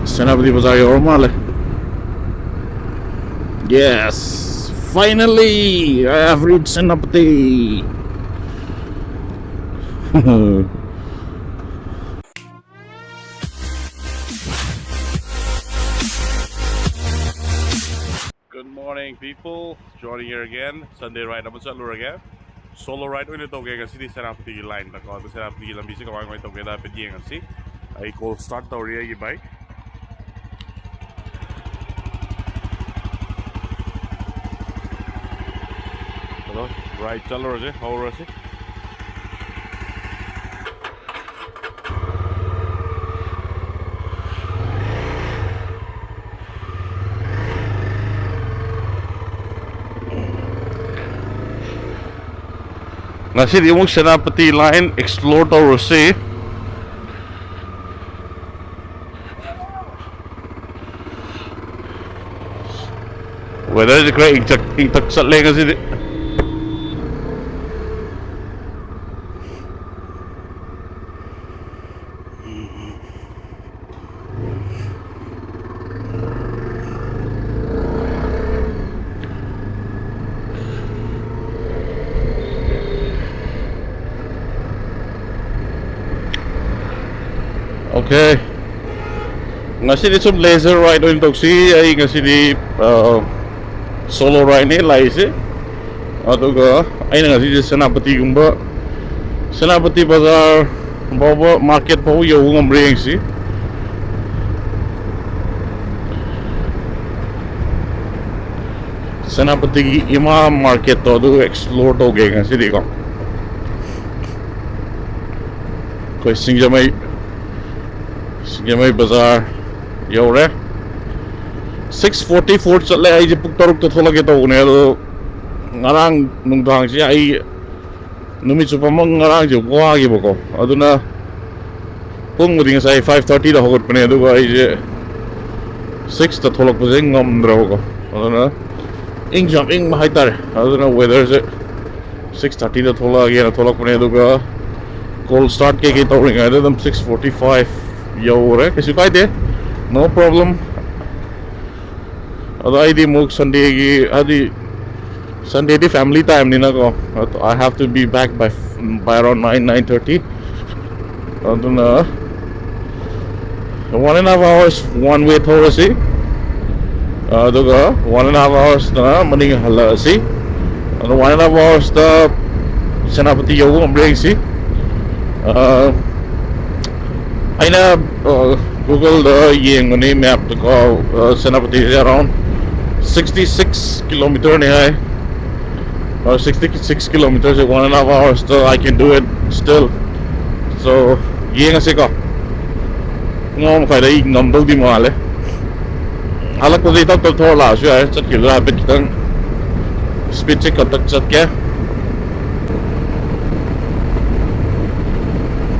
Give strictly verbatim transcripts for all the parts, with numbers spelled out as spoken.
Senapati Bazar ꯌꯧꯔ ꯃꯥꯜꯂꯦ. Yes, finally I have reached Senapati. Good morning, people. Joining here again. Sunday ride ꯑꯃ ꯆꯠꯂꯨꯔꯒꯦ. Solo ride ꯑꯣꯏꯅ ꯇꯧꯒꯦ ꯉꯁꯤꯗꯤ ꯁꯦꯅꯥꯄꯇꯤꯒꯤ line ꯗꯀꯣ꯫ ꯑꯗꯨ ꯁꯦꯅꯥꯄꯇꯤꯒꯤ ꯂꯝꯕꯤꯁꯦ ꯀꯃꯥꯏ ꯀꯃꯥꯏꯅ ꯇꯧꯒꯦꯗ ꯍꯥꯏꯐꯦꯠ ꯌꯦꯡꯉꯁꯤ꯫ ꯑꯩ cold start ꯇꯧꯔꯤ ꯑꯩꯒꯤ bike꯫ ꯑꯗꯣ ride ꯆꯠꯂꯨꯔꯁꯦ, ꯍꯧꯔꯁꯤ꯫ ꯉꯁꯤꯗꯤ ꯑꯃꯨꯛ ꯁꯦꯅꯥꯄꯇꯤ line explore ꯇꯧꯔꯨꯁꯤ꯫ Weather ꯁꯦ ꯈꯔ ꯏꯪꯆꯛ ꯏꯪꯇꯛ ꯆꯠꯂꯦ ꯉꯁꯤꯗꯤ꯫ Okay. ꯉꯁꯤꯗꯤ ꯁꯨꯝ leisure ride ꯑꯣꯏꯅ ꯇꯧꯁꯤ꯫ ꯑꯩ ꯉꯁꯤꯗꯤ, ꯑ, solo ride ꯅꯦ ꯂꯥꯛꯏꯁꯦ꯫ ꯑꯗꯨꯒ ꯑꯩꯅ ꯉꯁꯤꯁꯦ ꯁꯦꯅꯥꯄꯇꯤꯒꯨꯝꯕ, ꯁꯦꯅꯥꯄꯇꯤ ꯕꯖꯥꯔ ꯐꯥꯎꯕ, market ꯐꯥꯎꯕ ꯌꯧꯕ ꯉꯝꯕ꯭ꯔꯥ ꯌꯦꯡꯁꯤ꯫ ꯁꯦꯅꯥꯄꯇꯤꯒꯤ ꯏꯃꯥ market ꯇꯣ ꯑꯗꯨ explore ꯇꯧꯒꯦ ꯉꯁꯤꯗꯤꯀꯣ꯫ ꯑꯩꯈꯣꯏ ꯁꯤꯡꯖꯃꯩ, ꯁꯤꯡꯖꯃꯩ ꯕꯖꯥꯔ ꯌꯧꯔꯦ꯫ Six forty four ꯆꯠꯂꯦ꯫ ꯑꯩꯁꯦ ꯄꯨꯡ ꯇꯔꯨꯛꯇ ꯊꯣꯛꯂꯛꯀꯦ ꯇꯧꯕꯅꯦ, ꯑꯗꯣ ꯉꯔꯥꯡ ꯅꯨꯡꯗꯥꯡꯁꯦ ꯑꯩ ꯅꯨꯃꯤꯠ ꯆꯨꯞꯄ ꯑꯃ ꯉꯔꯥꯡꯁꯦ ꯋꯥꯈꯤꯕꯀꯣ, ꯑꯗꯨꯅ ꯄꯨꯡꯕꯨꯗꯤ ꯉꯁꯥꯏ five thirty ꯗ ꯍꯧꯒꯠꯄꯅꯦ, ꯑꯗꯨꯒ ꯑꯩꯁꯦ six ꯇ ꯊꯣꯛꯂꯛꯄꯁꯦ ꯉꯝꯗ꯭ꯔꯕꯀꯣ꯫ ꯑꯗꯨꯅ ꯏꯪꯁꯨ ꯌꯥꯝ ꯏꯪꯕ ꯍꯥꯏꯇꯥꯔꯦ꯫ ꯑꯗꯨꯅ weather ꯁꯦ six thirty ꯗ ꯊꯣꯛꯂꯛꯑꯒꯦꯅ ꯊꯣꯛꯂꯛꯄꯅꯦ, ꯑꯗꯨꯒ cold start ꯀꯩꯀꯩ ꯇꯧꯔꯤꯉꯩꯗ ꯑꯗꯨꯝ six forty five ꯌꯧꯔꯦ꯫ ꯀꯩꯁꯨ ꯀꯥꯏꯗꯦ, No problem. ꯑꯗꯣ ꯑꯩꯗꯤ ꯑꯃꯨꯛ Sundayꯒꯤ, ꯍꯥꯏꯗꯤ Sundayꯗꯤ family timeꯅꯤꯅꯀꯣ, I have to be back by, by around nine, nine thirty. ꯑꯗꯨꯅ one and a half hours one way ꯊꯧꯔꯁꯤ, ꯑꯗꯨꯒ one and a half hoursꯇꯅ ꯃꯅꯤꯡ ꯍꯜꯂꯛꯑꯁꯤ꯫ ꯑꯗꯣ one and a half hoursꯇ Senapati ꯌꯧꯕ ꯉꯝꯕ꯭ꯔꯥ ꯌꯦꯡꯁꯤ꯫ ꯑ, ꯑꯩꯅ, ꯑ, Googleꯗ ꯌꯦꯡꯕꯅꯤ, mapꯇꯀꯣ, ꯑ, ꯁꯦꯅꯥꯄꯇꯤꯁꯦ around sixty six kilometerꯅꯤ ꯍꯥꯏ꯫ ꯑ, sixty six kilometerꯁꯦ one and a half hoursꯇ I can do it still. So, ꯌꯦꯡꯉꯁꯤꯀꯣ꯫ ꯄꯨꯡ ꯑꯃ ꯃꯈꯥꯏꯗ ꯑꯩ ꯉꯝꯗꯧꯗꯤ ꯃꯥꯜꯂꯦ꯫ ꯍꯜꯂꯛꯄꯗ ꯇꯞ ꯇꯞ ꯊꯧꯔ ꯂꯥꯛꯑꯁꯨ ꯌꯥꯔꯦ, ꯆꯠꯈꯤꯕꯗ ꯍꯥꯏꯐꯦꯠ ꯈꯤꯇꯪ speedꯁꯦ ꯈꯛꯇꯪ ꯆꯠꯀꯦ꯫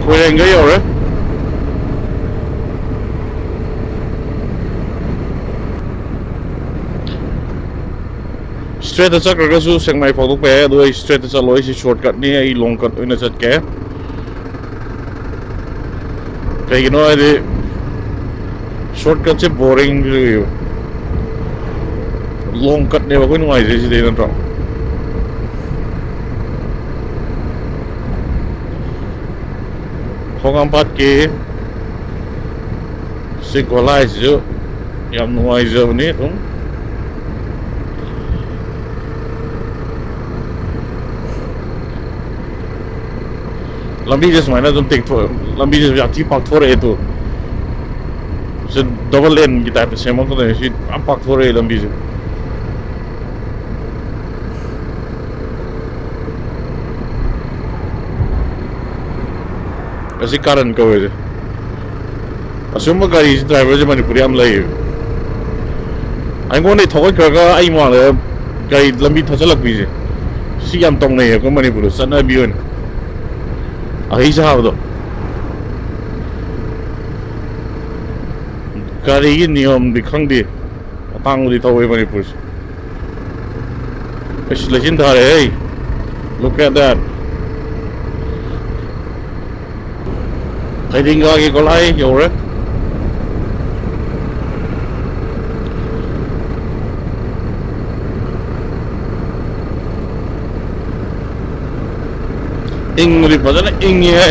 ꯈꯣꯏꯔꯦꯡꯒ ꯌꯧꯔꯦ꯫ Straightꯇ ꯆꯠꯈ꯭ꯔꯒꯁꯨ ꯁꯦꯛꯃꯥꯏ ꯐꯥꯎꯗꯣꯛꯄ ꯌꯥꯏ, ꯑꯗꯣ ꯑꯩ straightꯇ ꯆꯠꯂꯣꯏ, ꯁꯤ shortcutꯅꯤ, ꯑꯩ long cut ꯑꯣꯏꯅ ꯆꯠꯀꯦ꯫ ꯀꯩꯒꯤꯅꯣ ꯍꯥꯏꯗꯤ shortcutꯁꯦ boring ꯆꯨꯏꯌꯦꯕ꯫ Long cutꯅꯦꯕ ꯑꯩꯈꯣꯏ ꯅꯨꯡꯉꯥꯏꯖꯩꯁꯤꯗꯤ, ꯅꯠꯇ꯭ꯔꯣ? ꯈꯣꯡꯍꯥꯝꯄꯥꯠꯀꯤ ꯁꯤ ꯒꯣꯂꯥꯏꯁꯤꯁꯨ ꯌꯥꯝ ꯅꯨꯡꯉꯥꯏꯖꯕꯅꯤ꯫ ꯑꯗꯨꯝ ꯂꯝꯕꯤꯁꯦ ꯁꯨꯃꯥꯏꯅ ꯑꯗꯨꯝ ꯇꯦꯛꯊꯣꯛꯑꯦ, ꯂꯝꯕꯤꯁꯦ ꯌꯥꯝ ꯊꯤ ꯄꯥꯛꯊꯣꯔꯛꯑꯦ꯫ ꯇꯨ ꯁꯤ double laneꯒꯤ typeꯇ ꯁꯦꯝꯃꯛꯀꯗꯣꯏꯅꯤ꯫ ꯁꯤ ꯌꯥꯝ ꯄꯥꯛꯊꯣꯔꯛꯑꯦ ꯂꯝꯕꯤꯁꯦ꯫ ꯑꯁꯤ ꯀꯥꯔꯟ ꯀꯧꯋꯦꯁꯦ꯫ ꯑꯁꯤꯒꯨꯝꯕ ꯒꯥꯔꯤꯁꯤ driverꯁꯦ ꯃꯅꯤꯄꯨꯔꯗ ꯌꯥꯝ ꯂꯩꯌꯦꯕ꯫ ꯑꯩꯉꯣꯟꯗꯩ ꯊꯧꯒꯠꯈ꯭ꯔꯒ ꯑꯩ ꯃꯃꯥꯡꯗ ꯒꯥꯔꯤ ꯂꯝꯕꯤ ꯊꯠꯆꯜꯂꯛꯄꯤꯁꯦ, ꯁꯤ ꯌꯥꯝ ꯇꯧꯅꯩꯌꯦ ꯑꯩꯈꯣꯏ ꯃꯅꯤꯄꯨꯔꯗ, ꯆꯠꯅꯕꯤ ꯑꯣꯏꯅ꯫ ꯑꯍꯩ ꯁꯥꯕꯗꯣ꯫ ꯒꯥꯔꯤꯒꯤ ꯅꯤꯌꯣꯝꯗꯤ ꯈꯪꯗꯦ, ꯑꯇꯥꯡꯕꯗꯤ ꯊꯧꯋꯦ ꯃꯅꯤꯄꯨꯔꯁꯦ꯫ ꯑꯩꯁ, ꯂꯩꯆꯤꯟ ꯊꯥꯔꯦꯍꯦ꯫ Look at that. ꯊꯣꯏꯗꯤꯡꯒꯥꯒꯤ ꯒꯣꯂꯥꯏ ꯌꯧꯔꯦ꯫ ꯏꯪꯕꯗꯤ ꯐꯖꯅ ꯏꯪꯉꯤꯍꯦ꯫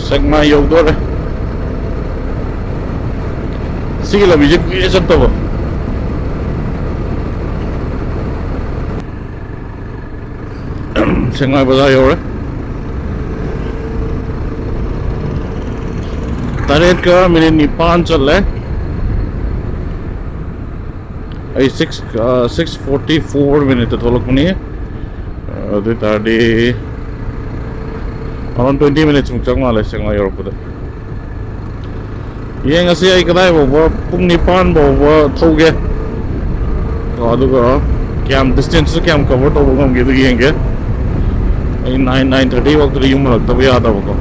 ꯁꯦꯛꯃꯥꯏ ꯌꯧꯗꯣꯔꯦ꯫ ꯁꯤꯒꯤ ꯂꯝꯕꯤꯁꯦ ꯀꯨꯏꯔꯦ ꯆꯠꯇꯕ꯫ ꯁꯦꯛꯃꯥꯏ ꯕꯖꯥꯔ ꯌꯧꯔꯦ꯫ ꯇꯔꯦꯠꯀ ꯃꯤꯅꯤꯠ ꯅꯤꯄꯥꯟ ꯆꯠꯂꯦ꯫ ꯑꯩ ꯁꯤꯛꯁ ꯁꯤꯛꯁ ꯐꯣꯔꯇꯤ ꯐꯣꯔ ꯃꯤꯅꯤꯠꯇ ꯊꯣꯛꯂꯛꯄꯅꯤ꯫ ꯑꯗꯨ ꯑꯣꯏ ꯇꯥꯔꯗꯤ ꯑꯔꯥꯎꯟ ꯇ꯭ꯋꯦꯟꯇꯤ ꯃꯤꯅꯤꯠꯁꯃꯨꯛ ꯆꯪ ꯃꯥꯜꯂꯦ ꯁꯦꯛꯃꯥꯏ ꯌꯧꯔꯛꯄꯗ꯫ ꯌꯦꯡꯉꯁꯤ ꯑꯩ ꯀꯗꯥꯏ ꯐꯥꯎꯕ, ꯄꯨꯡ ꯅꯤꯄꯥꯟ ꯐꯥꯎꯕ ꯊꯧꯒꯦ꯫ ꯀꯣ, ꯑꯗꯨꯒ ꯀꯌꯥꯝ, ꯗꯤꯁꯇꯦꯟꯁꯁꯨ ꯀꯌꯥꯝ ꯀꯚꯔ ꯇꯧꯕ ꯉꯝꯒꯦ ꯑꯗꯨ ꯌꯦꯡꯒꯦ꯫ ꯑꯩ ꯅꯥꯏꯟ, ꯅꯥꯏꯟ ꯊꯥꯔꯇꯤ ꯐꯥꯎꯇꯗꯤ ꯌꯨꯝ ꯍꯜꯂꯛꯇꯕ ꯌꯥꯗꯕꯀꯣ꯫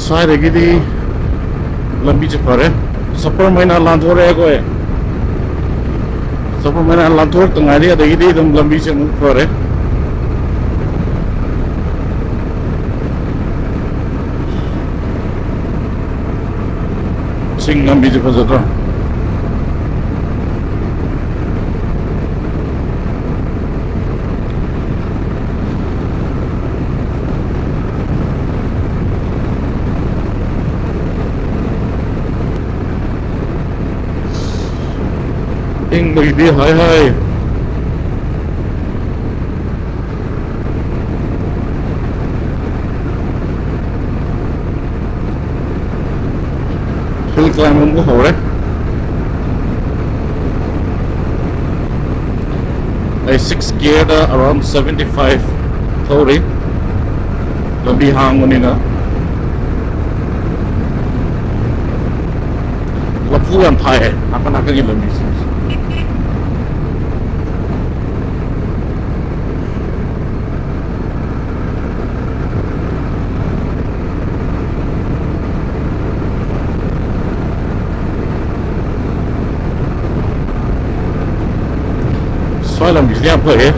ꯁ꯭ꯋꯥꯏꯗꯒꯤꯗꯤ ꯂꯝꯕꯤꯁꯦ ꯐꯔꯦ꯫ ꯁꯄꯔ ꯃꯩꯅ ꯂꯥꯟꯊꯣꯔꯛꯑꯦ ꯑꯩꯈꯣꯏ꯫ ꯁꯄꯔ ꯃꯩꯅ ꯂꯥꯟꯊꯣꯔꯛꯇ ꯉꯥꯏꯔꯤ, ꯑꯗꯒꯤꯗꯤ ꯑꯗꯨꯝ ꯂꯝꯕꯤꯁꯦ ꯑꯃꯨꯛ ꯐꯔꯦ꯫ ꯆꯤꯡ ꯂꯝꯕꯤꯁꯦ ꯐꯖꯗ꯭ꯔꯣ? ꯏꯪꯕꯒꯤꯗꯤ ꯍꯥꯏ ꯍꯥꯏ꯫ Hill climb ꯑꯃꯨꯛ ꯍꯧꯔꯦ꯫ ꯑꯩ six gearꯗ around seventy five ꯊꯧꯔꯤ꯫ ꯂꯝꯕꯤ ꯍꯥꯡꯕꯅꯤꯅ꯫ ꯂꯐꯨ ꯌꯥꯝ ꯊꯥꯏꯌꯦ ꯅꯥꯀꯟ ꯅꯥꯀꯟꯒꯤ ꯂꯝꯕꯤꯁꯦ꯫ ꯁ꯭ꯋꯥꯏ ꯂꯝꯕꯤꯁꯤꯗꯤ ꯌꯥꯝ ꯐꯩꯌꯦ꯫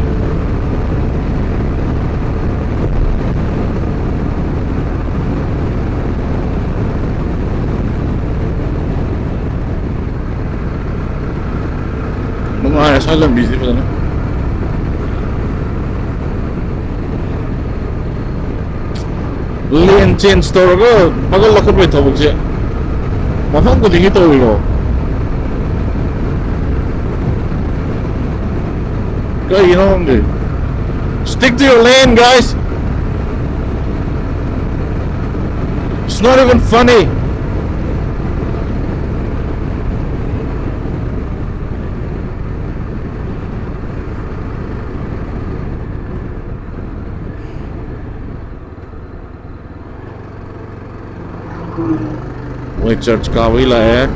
ꯅꯨꯡꯉꯥꯏꯔꯦ ꯁ꯭ꯋꯥꯏ ꯂꯝꯕꯤꯁꯤꯗꯤ ꯐꯖꯅ꯫ Lane change ꯇꯧꯔꯒ ꯕꯒꯜ ꯂꯧꯈꯠꯄꯒꯤ ꯊꯕꯛꯁꯦ ꯃꯐꯝ ꯈꯨꯗꯤꯡꯒꯤ ꯇꯧꯔꯤꯔꯣ? ꯀꯩꯒꯤꯅꯣ ꯈꯪꯗꯦ꯫ Stick to your lane, guys. It's not even funny. ꯃꯣꯏ ꯆꯔꯆ ꯀꯥꯕꯒꯤ ꯂꯥꯛꯑꯦ꯫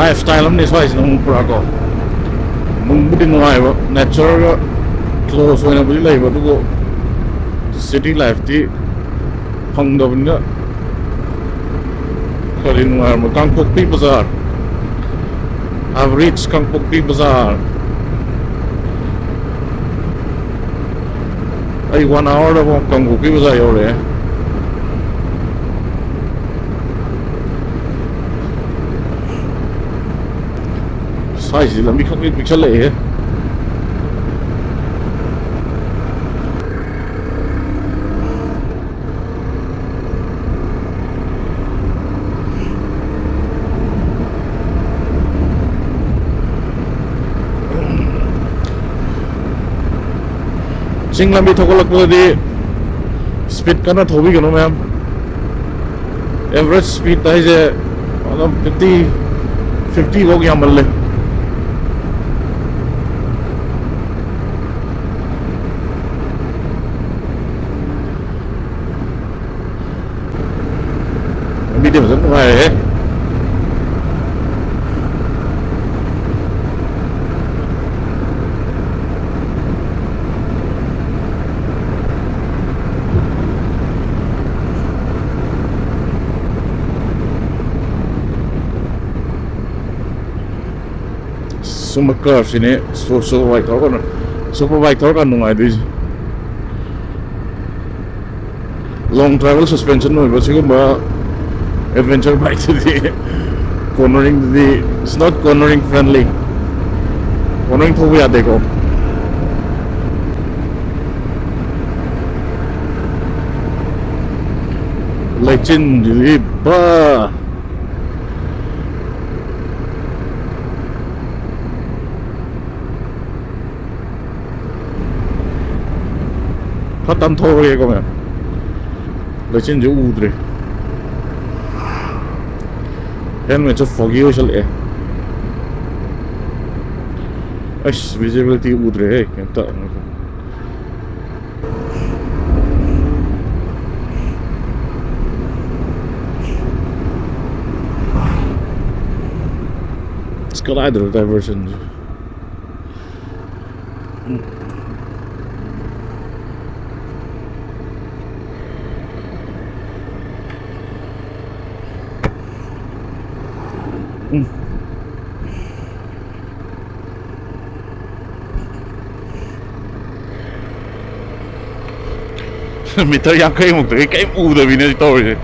Lifestyle ꯑꯃꯅꯤ ꯁ꯭ꯋꯥꯏꯁꯤꯅ ꯑꯃꯨꯛ ꯄꯨꯔꯥ ꯀꯣ꯫ ꯅꯨꯡꯕꯨꯗꯤ ꯅꯨꯡꯉꯥꯏꯕ, natureꯒ close ꯑꯣꯏꯅꯕꯨꯗꯤ ꯂꯩꯕ, ꯑꯗꯨꯕꯨ city lifeꯇꯤ ꯐꯪꯗꯕꯅꯤꯅ ꯈꯔꯗꯤ ꯅꯨꯡꯉꯥꯏꯔꯝꯃꯣꯏ꯫ ꯀꯥꯡꯄꯣꯛꯄꯤ ꯕꯖꯥꯔ, I've reached ꯀꯥꯡꯄꯣꯛꯄꯤ ꯕꯖꯥꯔ꯫ ꯑꯩ one hourꯗ ꯀꯥꯡꯄꯣꯛꯄꯤ ꯕꯖꯥꯔ ꯌꯧꯔꯛꯑꯦ꯫ ꯁ꯭ꯋꯥꯏꯁꯤꯗꯤ ꯂꯝꯕꯤ ꯈꯪꯄꯤꯛ ꯄꯤꯛꯁꯜꯂꯛꯑꯦꯍꯦ꯫ ꯆꯤꯡ ꯂꯝꯕꯤ ꯊꯧꯒꯠꯂꯛꯄꯗꯗꯤ speed ꯀꯟꯅ ꯊꯧꯕꯤꯒꯅꯨ ꯃꯌꯥꯝ꯫ Average speed ꯍꯥꯏꯁꯦ ꯑꯗꯨꯝ fifty, fifty ꯐꯧ ꯌꯥꯝꯃꯜꯂꯦ꯫ ꯂꯝꯕꯤꯗꯤ ꯐꯖꯅ ꯅꯨꯡꯉꯥꯏꯔꯦꯍꯦ꯫ ꯁꯨꯝꯕ curveꯁꯤꯅꯦ ꯁꯨ-, super bike ꯊꯧꯔꯀꯥꯟꯗ, super bike ꯊꯧꯔꯀꯥꯟꯗ ꯅꯨꯡꯉꯥꯏꯗꯣꯏꯁꯦ꯫ Long travel suspension ꯑꯣꯏꯕ ꯁꯤꯒꯨꯝꯕ adventure bikeꯇꯨꯗꯤ, corneringꯗꯨꯗꯤ, it's not cornering friendly꯫ Cornering ꯊꯧꯕ ꯌꯥꯗꯦꯀꯣ꯫ ꯂꯩꯆꯤꯟꯁꯤꯗꯤ ꯕꯥ꯫ ꯈꯔ ꯇꯝꯊꯣꯛꯑꯒꯦꯀꯣ ꯃꯌꯥꯝ꯫ ꯂꯩꯆꯤꯟꯁꯦ ꯎꯗ꯭ꯔꯦ꯫ Helmetꯁꯦ foggy ꯑꯣꯏꯁꯜꯂꯛꯑꯦ꯫ ꯑꯩꯁ, visibility ꯎꯗ꯭ꯔꯦꯍꯦ ꯀꯩꯝꯇ꯫ ꯀꯗꯥꯏꯗꯅꯣ diversion ꯁꯦ? Meter ꯌꯥꯡꯈꯩ ꯃꯨꯛꯇꯒꯤ ꯀꯔꯤꯝ ꯎꯗꯕꯤꯅꯦ ꯇꯧꯔꯤꯁꯦ꯫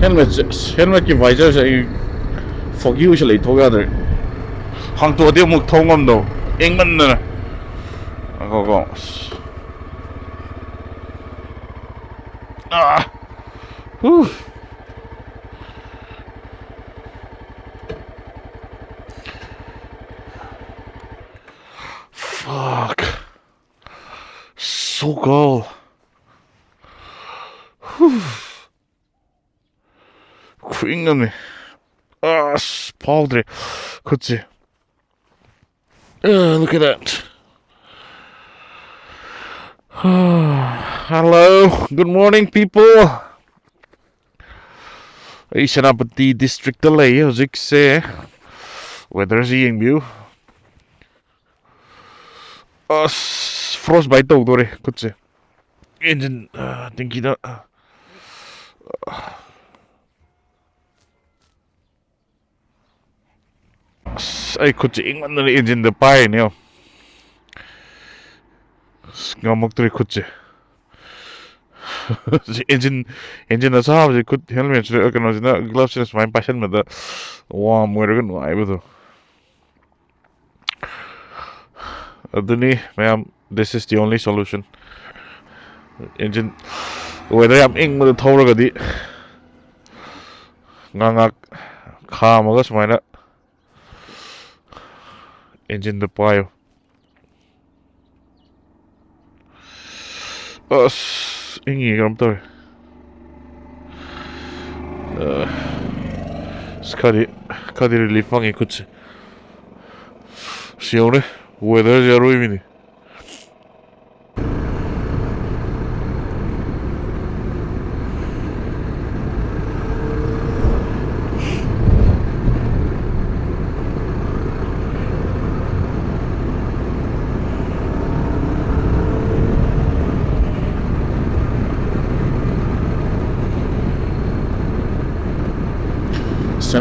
Helmet ꯁꯦ, ꯑꯁ, helmet ꯀꯤ visor ꯁꯦ ꯑꯩ foggy ꯑꯣꯏꯁꯜꯂꯛꯏ, ꯊꯣꯛ ꯌꯥꯗ꯭ꯔꯦ꯫ ꯍꯥꯡꯇꯣꯛꯑꯗꯤ ꯑꯃꯨꯛ ꯊꯧ ꯉꯝꯗꯕ, ꯏꯪꯃꯟꯗꯅ꯫ ꯉꯥꯏꯈꯣꯀꯣ, ꯑꯁ꯫ ꯑꯥ! ꯍꯨ! Fuck. So cold. ꯍꯨ꯫ ꯈꯨꯏꯪ ꯑꯃꯅꯤ꯫ ꯑꯁ, ꯐꯥꯎꯗ꯭ꯔꯦ ꯈꯨꯠꯁꯦ꯫ Uh, look at that. Hello, good morning, people. ꯑꯩ ꯁꯦꯅꯥꯄꯇꯤ district ꯇ ꯂꯩ ꯍꯧꯖꯤꯛꯁꯦ꯫ Weather ꯁꯤ ꯌꯦꯡꯕꯤꯌꯨ꯫ ꯑꯁ, frost bite ꯇꯧꯗꯣꯔꯦ ꯈꯨꯠꯁꯦ꯫ Engine, ꯑ, tank ꯗ, ꯑ, ꯑꯁ, ꯑꯩ ꯈꯨꯠꯁꯦ ꯏꯪꯃꯟꯗꯅ engine ꯗ ꯄꯥꯏꯔꯤꯅꯦ ꯌꯦꯡꯉꯣ꯫ ꯑꯁ, ꯉꯝꯃꯛꯇ꯭ꯔꯦ ꯈꯨꯠꯁꯦ꯫ Engine, engine ꯑꯁꯥꯕꯁꯦ ꯈꯨꯠ helmet ꯁꯤꯗ, ꯀꯩꯅꯣꯁꯤꯅ, glove ꯁꯤꯅ ꯁꯨꯃꯥꯏꯅ ꯄꯥꯏꯁꯟꯕꯗ warm ꯑꯣꯏꯔꯒ ꯅꯨꯡꯉꯥꯏꯕꯗꯣ꯫ ꯑꯗꯨꯅꯤ ꯃꯌꯥꯝ, this is the only solution. Engine, weather ꯌꯥꯝ ꯏꯪꯕꯗ ꯊꯧꯔꯒꯗꯤ ꯉꯥꯏꯍꯥꯛ ꯉꯥꯏꯍꯥꯛ ꯈꯥꯝꯃꯒ ꯁꯨꯃꯥꯏꯅ engine ꯗ ꯄꯥꯏꯌꯨ꯫ ꯑꯁ, ꯏꯪꯉꯤ ꯀꯩꯅꯣꯝ ꯇꯧꯔꯦ꯫ ꯑ, ꯑꯁ, ꯈꯔꯗꯤ, ꯈꯔꯗꯤ relief ꯐꯪꯉꯤ ꯈꯨꯠꯁꯦ꯫ ꯁꯤ ꯌꯦꯡꯉꯨꯅꯦ, weather ꯁꯦ ꯑꯔꯣꯏꯕꯤꯅꯤ꯫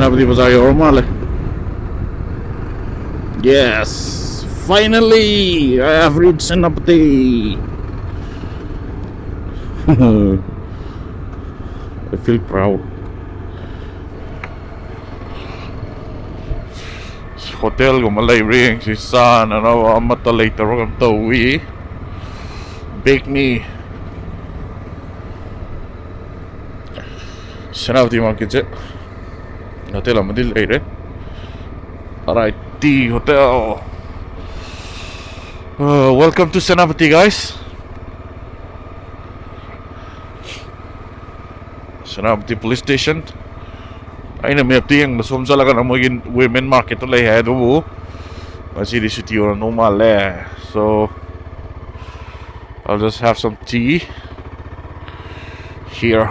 ꯁꯦꯅꯥꯄꯇꯤ ꯕꯖꯥꯔ ꯌꯧꯔ ꯃꯥꯜꯂꯦ꯫ Yes, finally I have reached Senapati. I feel proud. ꯍꯣꯇꯦꯜꯒꯨꯝꯕ ꯂꯩꯕ꯭ꯔꯥ ꯌꯦꯡꯁꯤ꯫ ꯆꯥꯅꯅꯕ ꯑꯃꯠꯇ ꯂꯩꯇꯕ꯭ꯔꯥ ꯀꯩꯅꯣꯝ ꯇꯧꯏ꯫ ꯕꯦꯛꯅꯤ꯫ ꯁꯦꯅꯥꯄꯇꯤ ꯃꯥꯔꯀꯦꯠꯁꯦ ꯍꯣꯇꯦꯜ ꯑꯃꯗꯤ ꯂꯩꯔꯦ꯫ R I T hotel. Uh, welcome to Senapati, guys. Senapati Police Station. ꯑꯩꯅ ꯃꯦꯞꯇ ꯌꯦꯡꯕꯗ ꯁꯣꯝ ꯆꯠꯂꯒꯅ ꯃꯣꯏꯒꯤ ꯋꯤꯃꯦꯟ ꯃꯥꯔꯀꯦꯠꯇꯣ ꯂꯩ ꯍꯥꯏ, ꯑꯗꯨꯕꯨ ꯉꯁꯤꯗꯤ ꯁꯨꯇꯤ ꯑꯣꯏꯔꯝꯗꯧ ꯃꯥꯜꯂꯦ꯫ So I'll just have some tea here.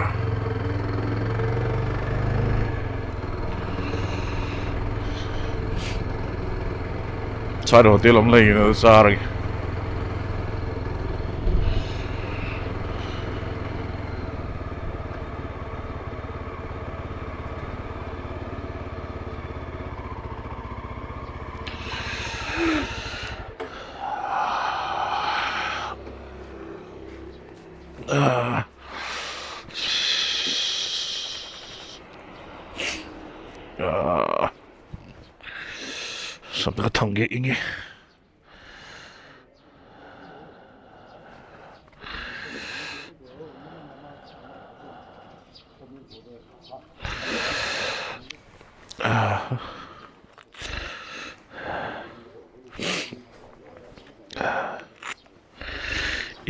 ꯁ꯭ꯋꯥꯏꯗ ꯍꯣꯇꯦꯜ ꯑꯃ ꯂꯩꯌꯦ, ꯑꯗꯨ ꯆꯥꯔꯒꯦ꯫ ꯑꯝꯇꯒ ꯊꯝꯒꯦ, ꯏꯪꯉꯦ꯫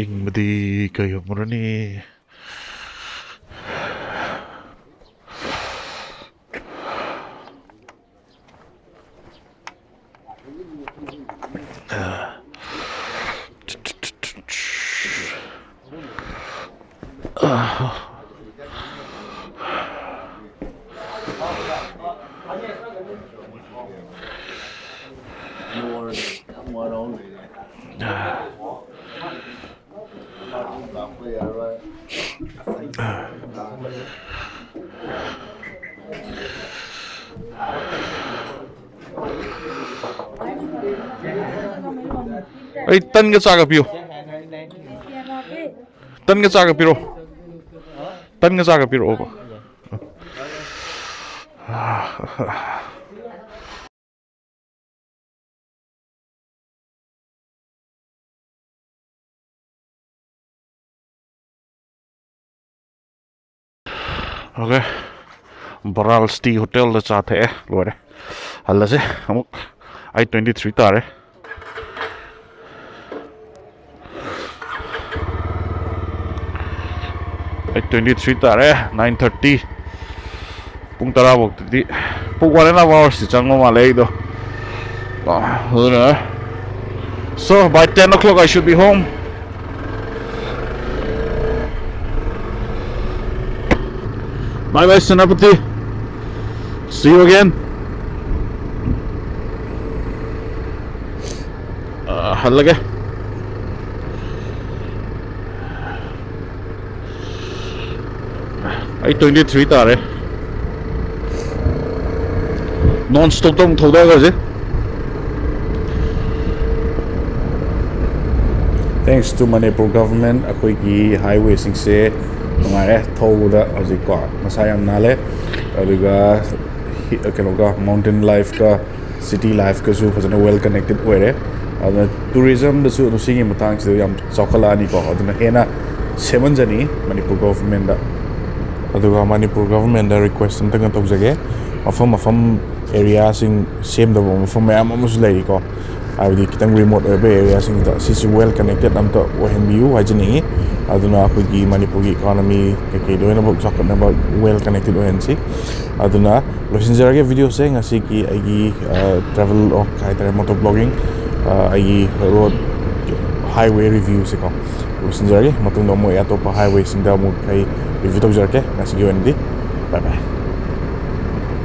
ꯏꯪꯕꯗꯤ ꯀꯩ ꯑꯃꯔꯅꯤ꯫ ꯑꯩ ꯇꯟꯒ ꯆꯥꯒ ꯄꯤꯌꯨ꯫ ꯇꯟꯒ ꯆꯥꯒ ꯄꯤꯔꯛꯑꯣ꯫ ꯇꯟꯒ ꯆꯥꯒ ꯄꯤꯔꯛꯑꯣꯕ꯫ Okay, ꯕꯔꯥꯜꯁꯇꯤ ꯍꯣꯇꯦꯜꯗ ꯆꯥ ꯊꯛꯑꯦ, ꯂꯣꯏꯔꯦ꯫ ꯍꯜꯂꯁꯦ ꯑꯃꯨꯛ꯫ ꯑꯩꯠ ꯇ꯭ꯋꯦꯟꯇꯤ ꯊ꯭ꯔꯤ ꯇꯥꯔꯦ꯫ ꯑꯩꯠ ꯇ꯭ꯋꯦꯟꯇꯤ ꯊ꯭ꯔꯤ ꯇꯥꯔꯦ꯫ ꯅꯥꯏꯟ ꯊꯥꯔꯇꯤ, ꯄꯨꯡ ꯇꯔꯥꯐꯧꯗꯗꯤ, ꯄꯨꯡ one and half hours T ꯆꯪꯕ ꯃꯥꯜꯂꯦ ꯑꯩꯗꯣ꯫ ꯑꯗꯨꯅ, so by ten o'clock I should be home. Bye bye, Senapati. See you again. ꯑ, ꯍꯜꯂꯒꯦ꯫ ꯑꯩꯠ ꯇ꯭ꯋꯦꯟꯇꯤ ꯊ꯭ꯔꯤ ꯇꯥꯔꯦ꯫ Non stop ꯇ ꯑꯃꯨꯛ ꯊꯧꯗꯈ꯭ꯔꯁꯦ꯫ Thanks to Manipur government, ꯑꯩꯈꯣꯏꯒꯤ highway ꯁꯤꯡꯁꯦ ꯅꯨꯡꯉꯥꯏꯔꯦ ꯊꯧꯕꯗ ꯍꯧꯖꯤꯛꯀꯣ, ꯃꯁꯥ ꯌꯥꯝ ꯅꯥꯜꯂꯦ꯫ ꯑꯗꯨꯒ ꯍꯤ-, ꯀꯩꯅꯣꯒ, mountain life ꯀ city life ꯀꯁꯨ ꯐꯖꯅ well connected ꯑꯣꯏꯔꯦ꯫ ꯑꯗꯨꯅ tourism ꯗꯁꯨ ꯑꯗꯨꯝ ꯁꯤꯒꯤ ꯃꯇꯥꯡꯁꯤꯗ ꯌꯥꯝ ꯆꯥꯎꯈꯠꯂꯛꯑꯅꯤꯀꯣ꯫ ꯑꯗꯨꯅ ꯍꯦꯟꯅ ꯁꯦꯝꯍꯟꯖꯅꯤꯡꯉꯤ ꯃꯅꯤꯄꯨꯔ government ꯇ꯫ ꯑꯗꯨꯒ ꯃꯅꯤꯄꯨꯔ government ꯇ request ꯑꯝꯇꯪꯒ ꯇꯧꯖꯒꯦ, ꯃꯐꯝ ꯃꯐꯝ area ꯁꯤꯡ ꯁꯦꯝꯗꯕ ꯃꯐꯝ ꯃꯌꯥꯝ ꯑꯃꯁꯨ ꯂꯩꯔꯤꯀꯣ, ꯍꯥꯏꯕꯗꯤ ꯈꯤꯇꯪ remote ꯑꯣꯏꯕ area ꯁꯤꯡꯗ, ꯁꯤꯁꯨ well connected ꯑꯝꯇ ꯑꯣꯏꯍꯟꯕꯤꯌꯨ ꯍꯥꯏꯖꯅꯤꯡꯉꯤ꯫ ꯑꯗꯨꯅ ꯑꯩꯈꯣꯏꯒꯤ ꯃꯅꯤꯄꯨꯔꯒꯤ economy ꯀꯩꯀꯩ ꯂꯣꯏꯅꯃꯛ ꯆꯥꯎꯈꯠꯅꯕ well connected ꯑꯣꯏꯍꯟꯁꯤ꯫ ꯑꯗꯨꯅ ꯂꯣꯏꯁꯤꯟꯖꯔꯒꯦ video ꯁꯦ, ꯉꯁꯤꯒꯤ ꯑꯩꯒꯤ, ꯑ, travel vlog ꯍꯥꯏꯇꯥꯔꯦ, moto vlogging, ꯑ, ꯑꯩꯒꯤ road highway review ꯁꯦꯀꯣ ꯂꯣꯏꯁꯤꯟꯖꯔꯒꯦ꯫ ꯃꯇꯨꯡꯗ ꯑꯃꯨꯛ ꯑꯩ ꯑꯇꯣꯞꯄ highway ꯁꯤꯡꯗ ꯑꯃꯨꯛ ꯑꯩ review ꯇꯧꯖꯔꯛꯀꯦ꯫ ꯉꯁꯤꯒꯤ ꯑꯣꯏꯅꯗꯤ bye bye꯫